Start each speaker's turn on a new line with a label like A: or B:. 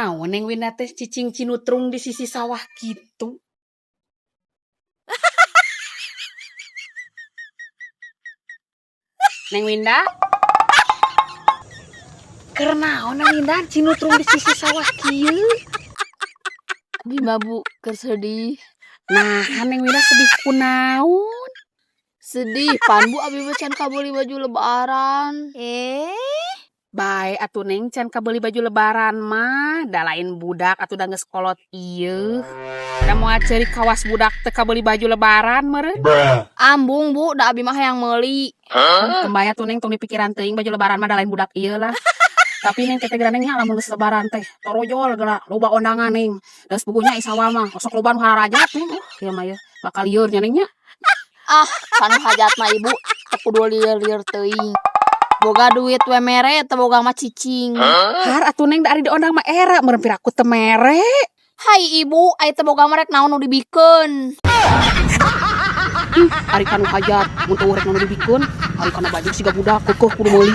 A: Naon Neng Winda teh cicing cinutrung di sisi sawah kitu? Neng Winda? Keur naon Neng Winda cinutrung di sisi sawah kieu?
B: Abi mah, Bu, keur sedih.
A: Nah, Neng Winda sedih kunaon?
B: Sedih pan, Bu, abi mah can kabeuli baju lebaran.
C: Eh,
A: Bae atuh, Neng, can kabeuli baju lebaran mah, da lain budak atuh, da geus kolot ieu. Da moal ceurik kawas budak teu kabeuli baju lebaran meureun.
B: Embung, Bu, da abi mah hayang meuli.
A: Keun bae atuh, Neng, tong dipikiran teuing baju lebaran mah, da lain budak ieu lah. Tapi Neng teh Neng nya, lamun geus lebaran teh torojol geura, loba ondangan, Neng. Geus puguhnya sawah mah osok loba nu harajat, Neng. Ieu mah ya bakal lieur nya, Neng, nya.
B: Ah, kanu hajat mah, Ibu, teu kudu lieur-lieur teuing. Boga duit we mere, teu boga mah cicing.
A: Har atuh, Neng, da ari diondang mah era meureun piraku teu mere.
B: Hai Ibu, ai teu boga mah rek naon nu dibikeun?
A: Ari kanu hajat mun teu rek naon dibikeun, ari kana baju siga budak keukeuh kudu meuli.